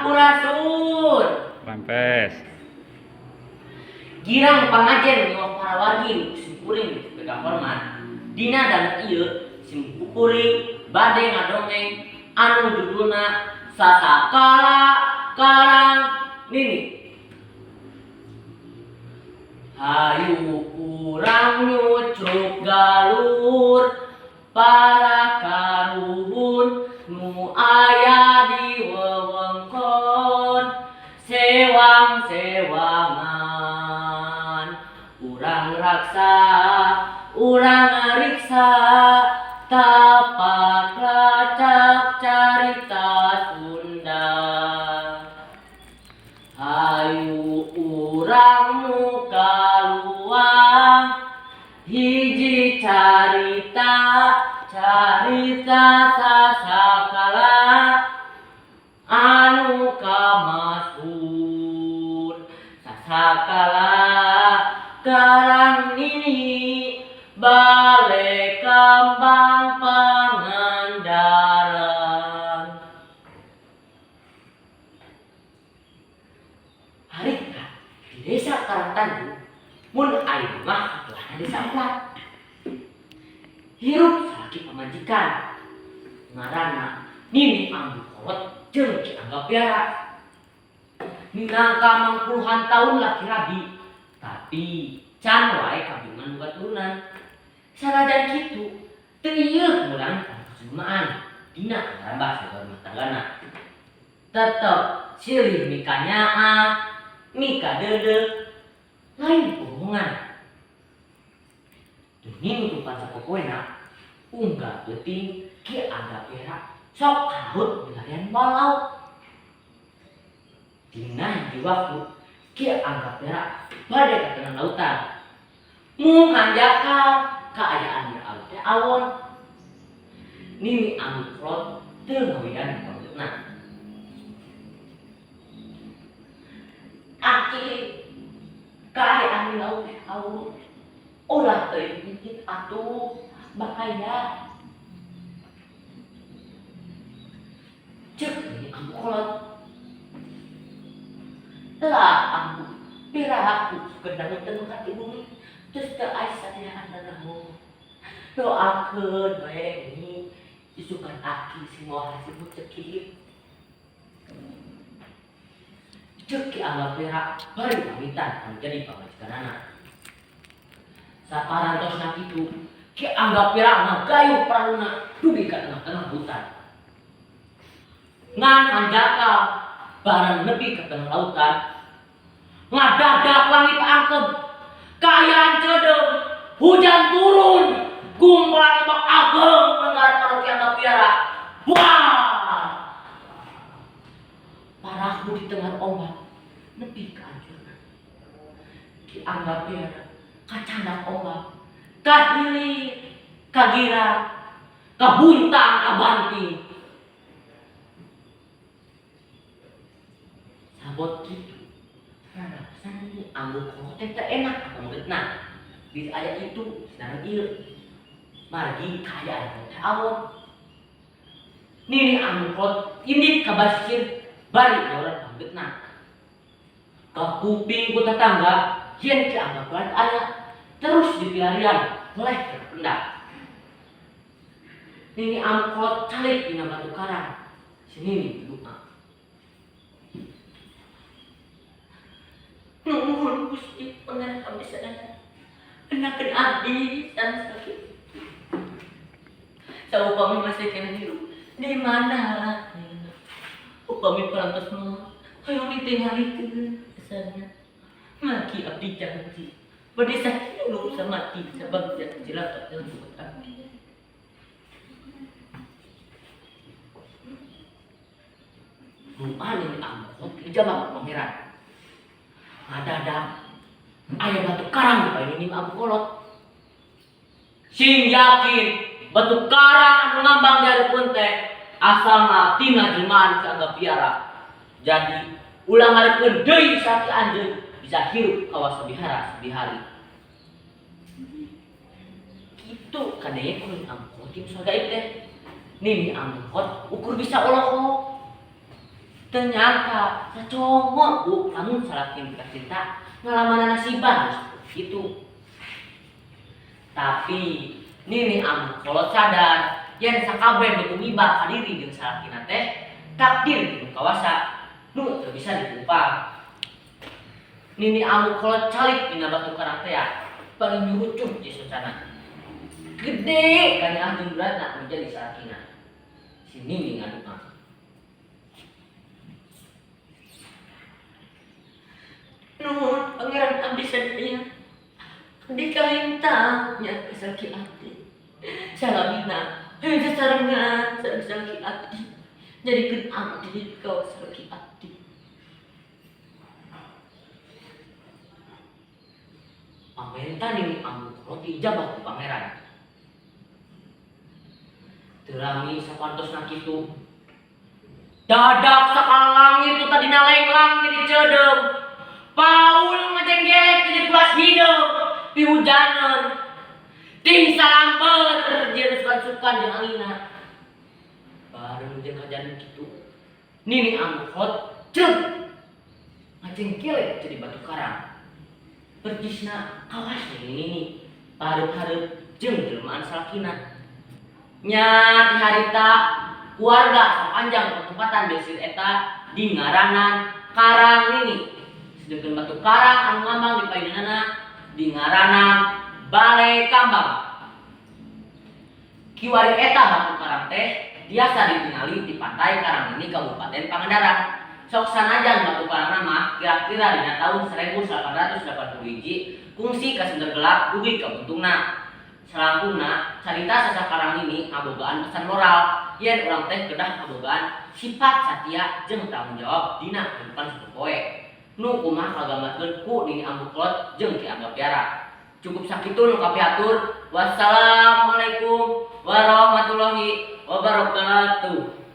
Sampurasun. Rampes. Girang pangajen miwah para wargi sim kuring dipika hormat. Dina danget ieu sim kuring bade ngadongeng anu judulna Sasakala Karang Nini. Hayu urang nyucruk galur para karuhun nu aya di wewengkon sewang-sewangan urang raksa urang ngariksa tapak lacak carita Sunda. Hayu urang muka luang hiji carita carita sasakala anu kamasur sasakala Karang Nini bale kambang Pangandaran. Harita di desa Karangtanjung mun ayeuna mah katelahna desa Empat. Hirup salaki pamajikan ngaranna Nini Ambu Kolot jeung Ki Angga Piara. Minangka mangpuluhan tahun laki rabi, tapi can wae kabingungan boga turunan. Sanajan kitu, teu ieuh ngurang kana kajelmaan dina ngarambah saga rumah tanggana. Tetep silih mikanyaah, mikadeudeuh, lain bohongan. Teu nutupan sapopoena, unggal peuting Ki Angga Piara sok kalaut milarian walaut. Dina hiji waktu Ki Angga Piara bade ka tengah lautan. Mung hanjakal kaayaan di laut teh awon. Nini Ambu Kolot teu ngawidan panggeutna. Aki kaayaan di laut teh awon. Ulah teuing dikit atuh bahaya. Ceuk Nini Ambu Kolot. Lah ambu piraku suka dangu hati bumi terus teu aya sadiaan nanaon. Doakeun we ini isukan aki sing moal hasil cekik. Ceuk Ki Angga Piara bari pamitan anu jadi pamajikanana. Saparantosna kitu Ki Angga Piara ngagayuh parahuna dugi ka tengah-tengah hutan. Ngan hanjakal bareng nepi ka tengah lautan ngadadak langit angkeb, kaayaan ceudeung, hujan turun, gumpalan ombak ageng nenggaran parahu Ki Angga Piara. Wah! Parahu di tengah ombak nepi ka ancurna. Ki Angga Piara kacandak ombak, kahilir, kagira, kabuntang, kabanting. Sabot kitu rarasan Ambu Kolot teh teu enak panggeutna. Di aya itu sareng ieu margi kaayaan teh awon. Nini Ambu Kolot indit ka basisir bari nyoran panggeutna. Ka kuping ku tetangga yen Ki Angga Piara aya terus dipilarian oleh pendak. Nini Ambu Kolot calik dina batu karang. Si Nini doa. Nuhun Gusti pangeran abdi sadaya. Enakeun abdi sanes sakit. Saupami masih kena hirup di mana? Upami parantos mah hoyong ditingalikeun asana. Maki abdi janji bade sahirup samati sabab cilaka dalam buat abdi. Doa Nini Ambu Kolot dijawab pangeran. Ngadadak aya batu karang di paling Nini Ambu Kolot. Sing yakin batu karang anu ngambang di hareupeun teh asalna tina jelmaan Ki Angga Piara. Jadi ulah ngarepkeun deui salaki anjeun bisa hirup kawas sabihara sabihari. Kitu kadenge ku Nini Ambu Kolot jeung soal gaib teh. Nini Ambu Kolot ukur bisa olohok. Teu nyangka sacongor bu lamun salaki nu cinta ngalaman nasiban gitu. Tapi Nini Ambu Kolot sadar yen sakabeh nu tumiba ka diri jeung salakina teh takdir ti Nu Kawasa nu teu bisa dikumpal. Nini Ambu Kolot calik dina batu karang tea bari nyurucuh jeung socana. Gede kanyaah jeung beratna nu jadi salakina. Si Nini ngadukna. Nuhun Pangeran abdi sadaya. Abdi kalintang nya ka salaki abdi. Salamina hayang sasarengan sareng salaki abdi. Jadikeun abdi kawas salaki abdi. Pamenta Nini Ambu Kolot diijabah ku Pangeran. Teu lami sapantosna kitu. Dadak sakala langit nu tadina lenglang jadi ceudeum. Paul ngajenggelek jadi pulas hideung pihujaneun. Ting salamper jeung sukan-sukan jeung anginna. Bareng jeung kajadian kitu, Nini Ambu Kolot ceuk ngajengkelek jadi batu karang. Percisna kawas jeung Nini pareup-hareup jeung jelmaan salakina. Nya ti harita keluarga sapanjang patempatan desir eta dingaranan Karang Nini. Sedengkeun batu karang anu ngambang di payunanana dingaranan Bale Kambang. Kiwari eta batu karang teh biasa ditingali di pantai Karang Nini Kabupaten Pangandaran. Sok sanajan batu karangna mah kira-kira dina tahun 1881 kungsi kasender gelap dugi ka buntungna. Salangkungna carita sasah Karang Nini ngabogaan pesan moral yen urang teh kedah ngabogaan sifat satia jeung tanggung jawab dina kehidupan sapopoe. Nu kumaha kagambarkeun ku Nini Ambu Kolot jeung Ki Angga Piara. Cukup sakitu nu kapihatur. Wassalamualaikum warahmatullahi wabarakatuh.